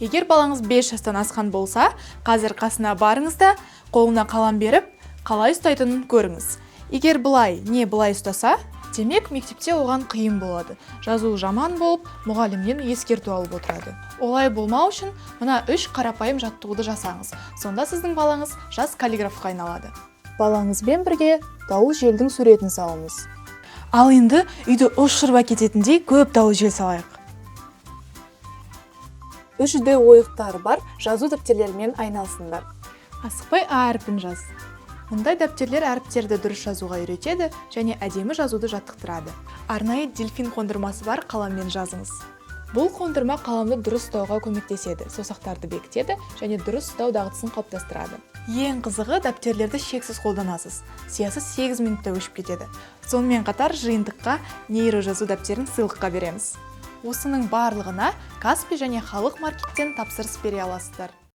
Егер балаңыз 5 жастан асқан болса, қазір қасына барыңыз да, қолына қалам беріп, қалай ұстайтынын көріңіз. Егер былай, не былай ұстаса, демек, мектепте оған қиын болады. Жазуы жаман болып, мұғалімнен ескерту алып отырады. Олай болмау үшін мына үш қарапайым жаттығуды жасаңыз. Сонда сіздің балаңыз жас каллиграфқа айналады. Балаңызбен бірге дауыл желдің суретін салыңыз. Ал енді үйді ұшырып әкететіндей көп дауыл жел салайық. 3D ойықтары бар жазу дәптерлерімен айналысыңдар. Асықпай А әрпін жаз. Мұндай дәптерлер әріптерді дұрыс жазуға үйретеді және әдемі жазуды жаттықтырады. Арнайы дельфин қондырмасы бар қаламмен жазыңыз. Бұл қондырма қаламды дұрыс ұстауға көмектеседі, саусақтарды бекітеді және дұрыс ұстау дағдысын қалыптастырады. Ең қызығы, дәптерлерді шексіз қолданасыз. Сиясы 8 минутта өшіп кетеді. Сонымен қатар жиынтыққа нейрожазу дәптерін сыйлыққа береміз. Осының барлығына Каспи және Халық маркеттен тапсырыс бере аласыздар.